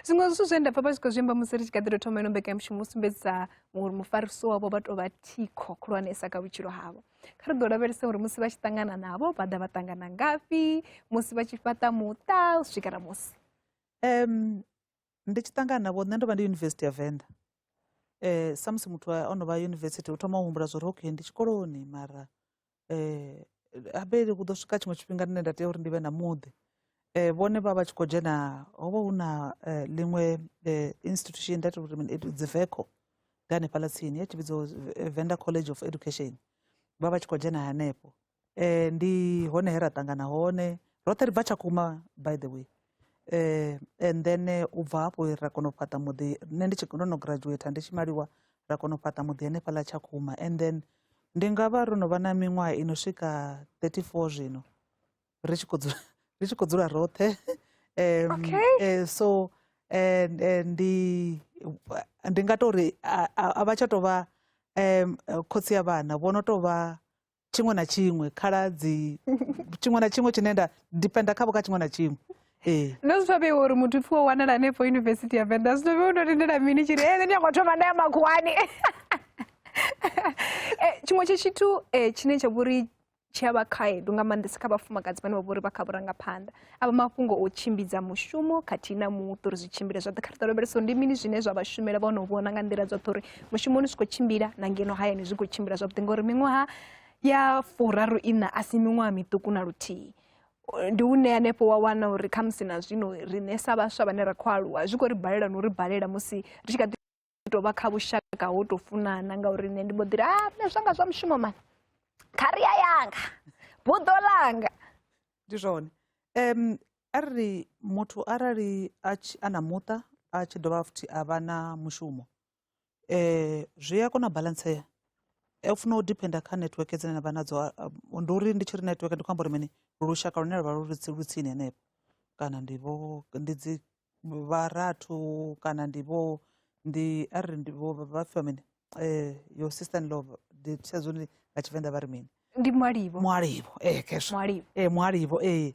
Zwiṅwe zwithu zwe nda pfa vha tshi khou zwi amba musi ri tshi kha ḓi tou thoma ino mbekanyamushumo u sumbedzisa uri mufarisi wavho vha tou vha thikho khulwanesa kha vhutshilo havho. Kha ri ḓo lavhelesa uri musi vha tshi ṱangana navho vha ḓa vha ṱangana ngafhi, musi vha tshi fhaṱa muṱa u swika na musi. Ndi tshi ṱangana navho nṋe ndo vha ndi Yunivesithi ya Venḓa. Sa musi muthu o no vha yunivesithi u thoma u humbula zwa uri okay ndi tshikoloni mara habe hu ḓo swika tshiṅwe tshifhinga nṋe nda tea uri ndi vhe na muḓi. Vhone vha vha tshi khou dzhena, ho vha hu na ḽiṅwe institution nda tou ri mini dzi VECO nga hanefhaḽa tsini ya tshi vhidzwa Venḓa College of Education, vha vha tshi khou dzhena hanefho. Ndi hone he ra ṱangana hone roṱhe, ri bva Tshakhuma by the way. And then u bva hafho ra kona u fhaṱa muḓi, nṋe ndi tshi ndo no graduate ndi tshi maliwa ra kona u fhaṱa muḓi hanefhaḽa Tshakhuma. And then ndi nga vha ro no vha na miṅwaha i no swika 34 zwino ri tshi khou dzula, ri tshi khou dzula roṱhe. So ndi nga tou ri a vha tsha tou vha khotsi ya vhana, vho no tou vha tshiṅwe na tshiṅwe, khaladzi, tshiṅwe na tshiṅwe tshine nda dependa khavho kha tshiṅwe na tshiṅwe. Ee. Ndo zwi pfa vheiwa uri muthu pfhi wo wanala hanefho Yunivesithi ya Venḓa, zwino vheiwa ndo lindela mini tshi ri nṋe ndi nyanga u thoma nda ya makhuwani. Tshiṅwe tsha tshithu tshine tsha vha uri tshi a vha khaedu nga maanḓesa kha vhafumakadzi vhane vha vha uri vha kha vhurangaphanḓa, a vha mafhungo o tshimbidza mushumo khathihi na muṱa uri zwi tshimbile zwoṱhe. Kha ri ḓo lavhelesa uri ndi mini zwine zwa vha shumela vha no vhona nga nḓila dzoṱhe uri mushumoni zwi khou tshimbila na ngeno hayani zwi khou tshimbila zwavhuḓi, ngori miṅwaha ya 34 a si miṅwaha miṱuku na luthihi. Ndi hune hanefho wa wana uri khamusi na zwino riṋe sa vhaswa vhane ra khou aluwa zwi khou ri balela na uri balela musi ri tshi kha ḓi tou vha kha vhushaka ho tou funana, ngauri nṋe ndi mbo ḓi ri a nṋe zwanga zwa mushumo mani, kharia yanga, buḓo ḽanga. Ndi zwone. Arali muthu arali a tshi a na muṱa a tshi dovha futhi a vha na mushumo, zwi a kona u balantsea. U funa u dependa kha network dzine na vha nadzo, ndi uri ndi tshi ri network ndi khou amba uri mini, lushaka lune lwa vha lu tsini henefho, kana ndi vho ndi dzi vharathu, kana ndi vho ndi arali ndi vho vha pfhi mini, your sister in law, ndi tshi zwo nga Tshivenḓa vha ri mini? Ndi mualivho. Mualivho, ee khezwo. Mualivho. Ee, mualivho, ee.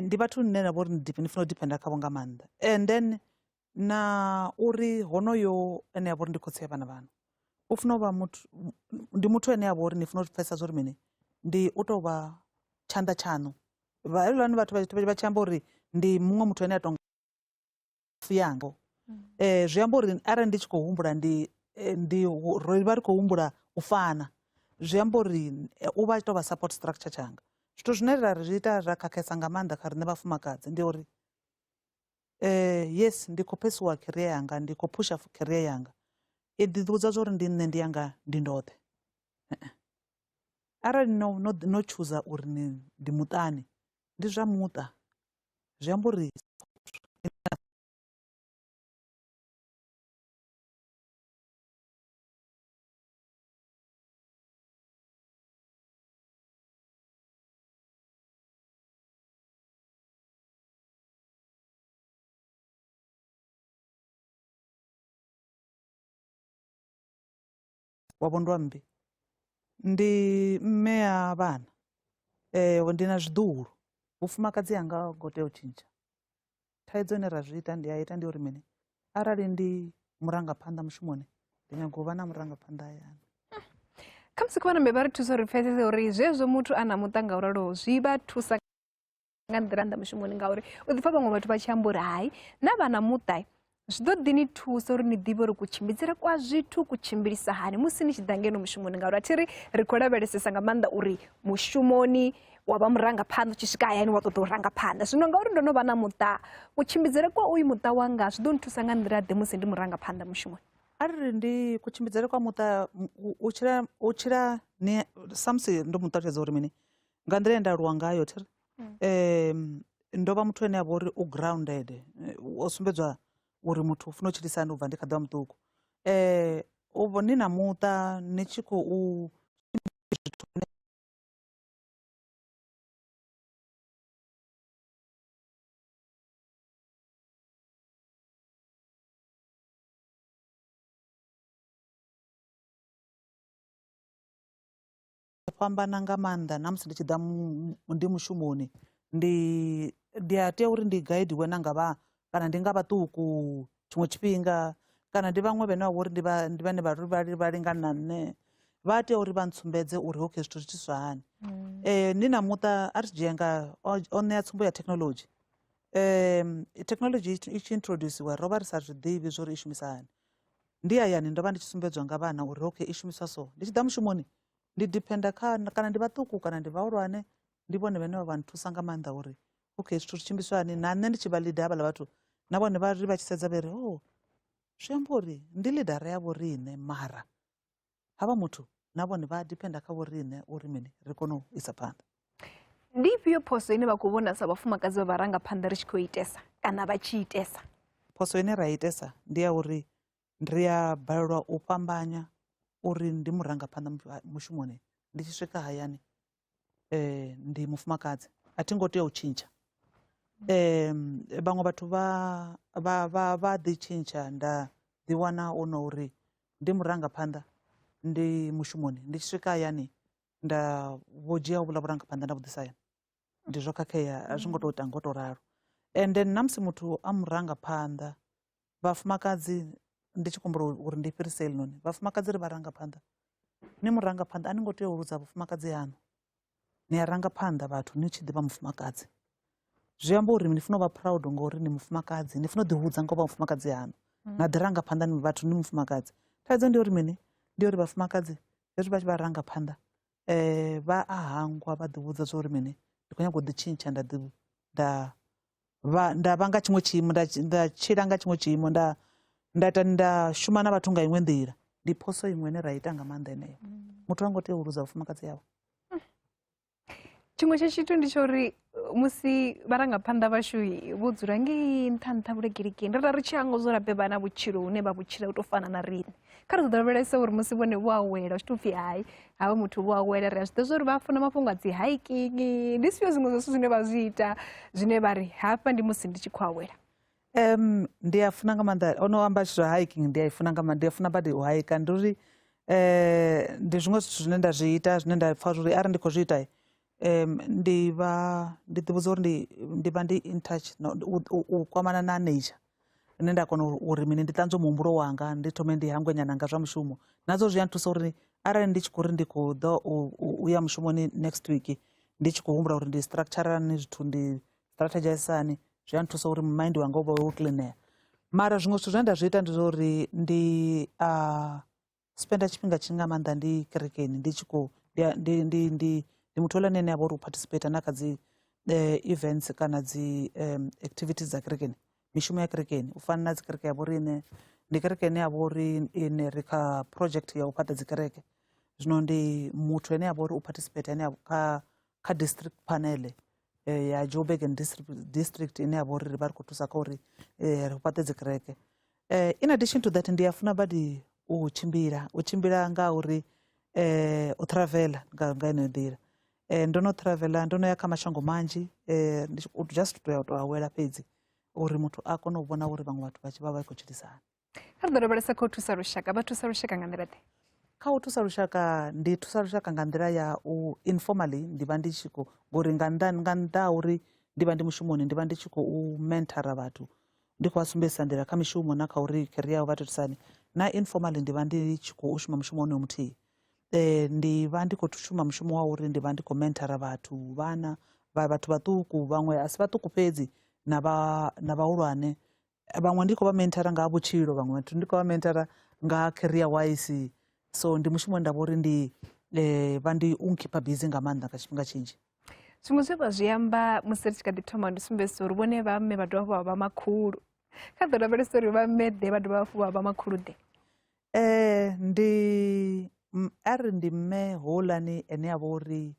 Ndi vhathu nṋe na vho uri ndi funa u dependa khavho nga maanḓa. And then na uri honoyo ene a vha uri ndi khotsi ya vhana vhanu, u funa u vha muthu, ndi muthu ane a vha uri ni funa u pfesesa zwa uri mini, ndi u tou vha tshanḓa tshaṋu. Hezwiḽani vhathu vha tshi amba uri ndi muṅwe muthu ane a tonga yanga. Zwi amba uri arali ndi tshi khou humbula ndi ndi ri vha ri khou humbula u fana, zwi amba uri u vha a tshi tou vha support structure tshanga. Zwithu zwine ra ri zwi ita ra khakhesa nga maanḓa kha riṋe vhafumakadzi ndi uri yes ndi khou phesiwa career yanga, ndi khou phusha career yanga, i ḓi vhudza zwa uri ndi nṋe ndi yanga ndi ndoṱhe. Arali no no no tshuza uri ni ndi muṱani, ndi zwa muṱa, zwi amba uri wa vho Ndwambi ndi mme a vhana, ndi na zwiḓuhulu. Vhufumakadzi hanga ngo tea u tshintsha. Thaidzo ine ra zwi ita ndi a ita ndi uri mini, arali ndi murangaphanḓa mushumoni ndi nyaga u vha na murangaphanḓa hayani. Khamusi kha vhanambe vha ri thusa uri pfesese uri zwezwo muthu a na muṱa nga u raloho zwi vha thusa nga nḓila nnḓa mushumoni, ngauri u ḓi pfa vhaṅwe vhathu vha tshi amba uri hai na vha na muṱa zwi ḓo ḓi ni thusa uri ni ḓivhe uri kutshimbidzele kwa zwithu ku tshimbilisa hani musi ni tshi ḓa ngeno mushumoni, ngauri a thi ri ri khou lavhelesesa nga maanḓa uri mushumoni wa vha murangaphanḓa u tshi swika hayani wa ṱoḓa u ranga phanḓa. Zwino ngauri ndo no vha na muṱa, kutshimbidzele kwa uyu muṱa wanga zwi ḓo nthusa nga nḓila ḓe musi ndi murangaphanḓa mushumoni? Arali ndi kutshimbidzele kwa muṱa, u tshila, u tshila ni samusi ndo mu ṱalutshedza uri mini nga nḓila ye nda aluwa ngayo thi ri ndo vha muthu ane a vha uri u grounded, o sumbedzwa uri muthu u funa u tshilisa hani u bva ndi kha ḓi vha muṱuku. U ni na muṱa ni tshi khou Zwithu fhambana nga maanḓa na musi ndi tshi ḓa ndi mushumoni, ndi a tea uri ndi gaidiwe na nga vha kana ndi nga vhaṱuku tshiṅwe tshifhinga, kana ndi vhaṅwe vhane vha vha uri ndi vhane vha vha lingana na nṋe, vha tea uri vha ntsumbedze uri okay zwithu zwi itiswa hani. Ndi na muṱa a ri dzhie nga o ṋea tsumbo ya thekinoḽodzhi. Thekinoḽodzhi i tshi introdusiwa ro vha ri sa zwiḓivhi zwo uri i shumisa hani. Ndi hayani ndo vha ndi tshi sumbedziwa nga vhana uri okay i shumiswa so. Ndi tshi ḓa mushumoni ndi dependa kha kana ndi vhaṱuku kana ndi vhahulwane, ndi vhone vhane vha nthusa nga maanḓa uri okay zwithu zwi tshimbiswa hani. Na nṋe ndi tshi vha leader havhaḽa vhathu na vhone vha ri vha tshi sedza vha ri oh zwi amba uri ndi leader ya vho riṋe, mara havha muthu na vhone vha dependa kha vho riṋe uri mini ri kone u isa phanḓa. Ndi ifhio phoso ine vha khou vhona sa vhafumakadzi vha vharangaphanḓa ri tshi khou itesa kana vha tshi itesa? Phoso ine ra itesa ndi ya uri ri a balelwa u fhambanya uri ndi murangaphanḓa mushumoni, ndi tshi swika hayani ndi mufumakadzi, a thi ngo tea u tshintsha. Vhaṅwe vhathu vha ḓi tshintsha nda ḓi wana hu no uri ndi murangaphanḓa ndi mushumoni, ndi tshi swika hayani nda vho dzhia hovhuḽa vhurangaphanḓa nda vhu ḓisa hayani. Ndi zwo khakhea, a zwi ngo tou ita ngo tou ralo. And then na musi muthu a murangaphanḓa, vhafumakadzi ndi tshi humbula uri ndi fhirise helinoni, vhafumakadzi ri vharangaphanḓa, ni murangaphanḓa a ni ngo tea u luza vhufumakadzi haṋu, ni a ranga phanḓa vhathu ni tshi ḓivha mufumakadzi. Zwi amba uri ni funa u vha proud ngori ni mufumakadzi, ni funa u ḓihudza nga u vha mufumakadzi haṋu, na ḓi ranga phanḓa ni vhathu ni mufumakadzi. Thaidzo ndi uri mini? Ndi uri vhafumakadzi hezwi vha tshi vha ranga phanḓa vha a hangwa vha ḓi vhudza zwa uri mini, ndi khou nyanga u ḓi tshintsha nda ḓi nda vha nda vha nga tshiṅwe tshiimo, nda tshila nga tshiṅwe tshiimo, nda nda ita nda shuma na vhathu nga iṅwe nḓila. Ndi phoso iṅwe ine ra ita nga maanḓa yeneyo. Muthu ha ngo tea u luza vhufumakadzi hawe. Tshiṅwe tsha tshithu ndi tsha uri musi vharangaphanḓa vhashu vho dzula ngei nṱha nṱha vhulekelikeni, ri ri tshi hangwa zwo rabe vha na vhutshilo hune vha vhutshila u tou fana na riṋe. Kha ri ḓo lavhelesa uri musi vhone vho awela zwi tou pfhi hai havha muthu vho awela, ri a zwi ḓivha uri vha funa mafhungo a dzi hiking, ndi zwifhio zwiṅwe zwa zwithu zwine vha zwi ita zwine vha ri hafha ndi musi ndi tshi khou awela? Ndi a funa nga maanḓa ono amba zwithu zwa hiking, ndi a i funa nga maanḓa, ndi a funa badi u haika. Ndi uri ndi zwiṅwe zwithu zwine nda zwi ita zwine nda pfha uri arali ndi khou zwi ita ndi vha ndi ḓi vhudza uri ndi vha ndi in touch na u kwamana na nature, nṋe nda kona uri mini ndi ṱanzwe muhumbulo wanga, ndi thome ndi hangwe nyana nga zwa mushumo. Nazwo zwi a nthusa uri arali ndi tshi khou ri ndi khou ḓo u ya mushumoni next week, ndi tshi khou humbula uri ndi structure hani zwithu, ndi strategise hani, zwi a nthusa uri mind wanga u vha wo cleanea. Mara zwiṅwe zwithu zwine nda zwi ita ndi zwa uri ndi a spenda tshifhinga tshinzhi nga maanḓa ndi kerekeni, ndi tshi khou ndi ndi ndi ndi muthu houḽani ane a vha uri u participate na kha dzi events kana dzi activities dza kerekeni, mishumo ya kerekeni, u fana na dzi kereke ya vho riṋe. Ndi kereke ine ya vha uri ine ri kha project ya u fhaṱa dzi kereke, zwino ndi muthu ane a vha uri u participate ane kha kha district panel ya Joburg and district ine ya vha uri ri vha ri khou thusa kha uri ri fhaṱe dzi kereke. In addition to that, ndi a funa badi u tshimbila, u tshimbila nga uri u traveler nga nga yeneyo nḓila. Ndo no traveler, ndo no ya kha mashango manzhi, ndi just to ya u to awela fhedzi uri muthu a kone u vhona uri vhaṅwe vhathu vha tshi vha vha khou tshilisa hani. Kha ri ḓo lavhelesa kha u thusa lushaka, vha thusa lushaka nga nḓila ḓe? Kha u thusa lushaka, ndi thusa lushaka nga nḓila ya u informally, ndi vha ndi tshi khou ngori nga nnḓa nga nnḓa ha uri ndi vha ndi mushumoni, ndi vha ndi tshi khou mentora vhathu, ndi khou vha sumbedzisa nḓila kha mishumo na kha uri career yavho vha tou itisa hani. Na informally ndi vha ndi tshi khou shuma mushumo wonoyo muthihi. Ndi vha ndi khou shuma mushumo wa uri ndi vha ndi khou mentora vhathu, vhana vha vhathu vhaṱuku, vhaṅwe a si vhaṱuku fhedzi na vha na vhahulwane, vhaṅwe ndi khou vha mentora nga ha vhutshilo, vhaṅwe vhathu ndi khou vha mentora nga career wise. So ndi mushumo une nda vha uri ndi vha ndi u nkhipha busy nga maanḓa nga tshifhinga tshinzhi. Zwiṅwe zwe vha zwi amba musi ri tshi kha ḓi thoma ndi sumbedzisa uri vhone vha mme vha dovha vha vha makhulu. Kha ḓo lavhelesa uri vha mme ḓe vha dovha hafhu vha vha makhulu ḓe. Ndi a ri ndi mme houḽani ane a vha uri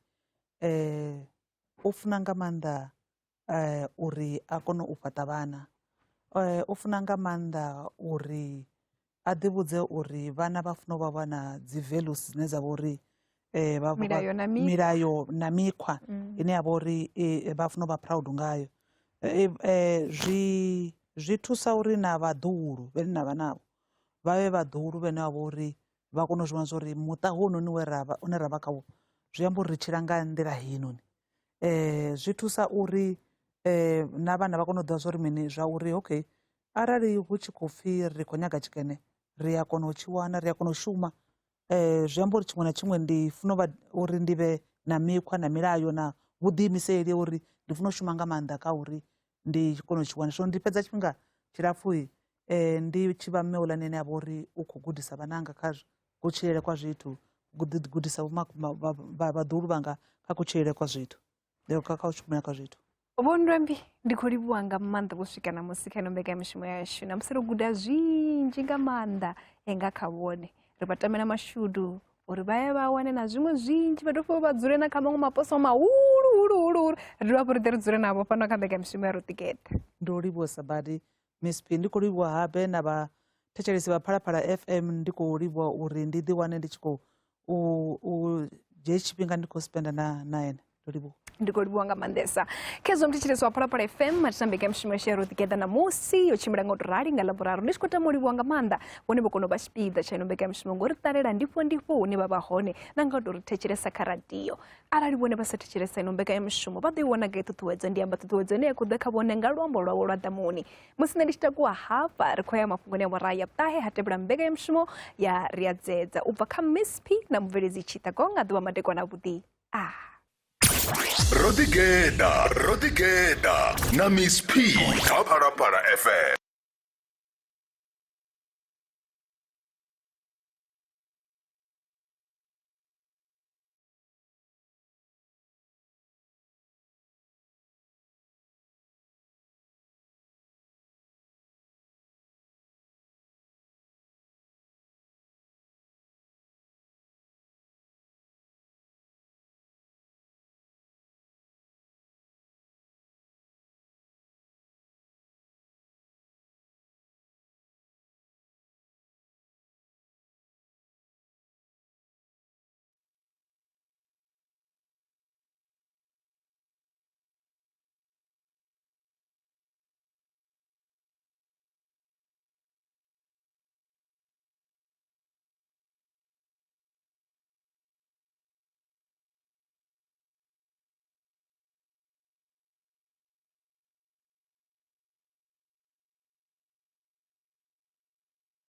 u funa nga maanḓa uri a kone u fhaṱa vhana, u funa nga maanḓa uri a ḓi vhudze uri vhana vha funa u vha vha na dzi values dzine dza vha uri Milayo na mikhwa. Milayo na mikhwa ine ya vha uri vha funa u vha proud ngayo. Zwi thusa uri na vhaḓuhulu vhane na vha navho vha vhe vhaḓuhulu vhane vha vha uri vha kone u zwi vhona zwa uri muṱa hounoni we ra vha une ra vha khawo zwi amba uri ri tshila nga nḓila heinoni. Zwi thusa uri na vhana vha kone u ḓivha zwa uri mini zwa uri okay arali hu tshi khou pfhi ri khou nyaga tshikene ri a kona u tshi wana, ri a kona u shuma. Zwi amba uri tshiṅwe na tshiṅwe ndi funa u vha uri ndi vhe na mikhwa na milayo na vhuḓiimiseli uri ndi funa u shuma nga maanḓa kha uri ndi kone u tshi wana. So ndi fhedza tshifhinga tshilapfhu ndi tshi vha mme houḽani ane a vha uri u khou gudisa vhananga kha kutshilele kwa zwithu, gudisa vhaḓuhulu vhanga kha kutshilele kwa zwithu, kha u shumela kwa zwithu. Vho Ndwembi, ndi khou livhuwa nga maanḓa vho swika ṋamusi kha ino mbekanyamushumo yashu. Ṋamusi ro guda zwinzhi nga maanḓa nga kha vhone. Ri vha tamela mashudu uri vha ye vha wane na zwiṅwe zwinzhi, vha dovhe vha dzule na kha maṅwe maposo mahulu hulu hulu hulu. Ri dovha hafhu ri ḓe ri dzule navho fhano kha mbekanyamushumo ya Roṱigeḓa. Ndo livhuwesa badi Miss P, ndi khou livhuwa habe na vhathetshelesi vha Phalaphala FM, ndi khou livhuwa uri ndi ḓi wane ndi tshi khou u dzhia tshifhinga ndi khou spenda na ene. Ndo livhuwa. Ndi khou livhuwa nga maanḓesa. Khezwo muthetshelesi wa Phalaphala FM, mathina mbekanyamushumo yashu ya Roṱigeḓa ṋamusi yo tshimbila nga u tou rali nga Ḽavhuraru. Ndi tshi khou tama u livhuwa nga maanḓa vhone vho kona u vha tshipiḓa tsha ino mbekanyamushumo ngo ri ṱalela ndifho ndifho hune vha vha hone na nga u tou ri thetshelesa kha radio. Arali vhone vha sa thetshelesa ino mbekanyamushumo vha ḓo i wana gai ṱhuṱhuwedzo? Ndi amba ṱhuṱhuwedzo ine ya khou ḓa kha vhone nga luambo lwavho lwa ḓamuni. Musi nṋe ndi tshi takuwa hafha ri khou ya mafhungoni a awara ya vhuṱahe ha tevhela mbekanyamushumo ya Ri a Dzedza u bva kha Miss P na mubveledzi Tshita Gonga. Ḓuvha madekwana avhuḓi. Roṱigeḓa, Roṱigeḓa na Miss P kha Phalaphala FM.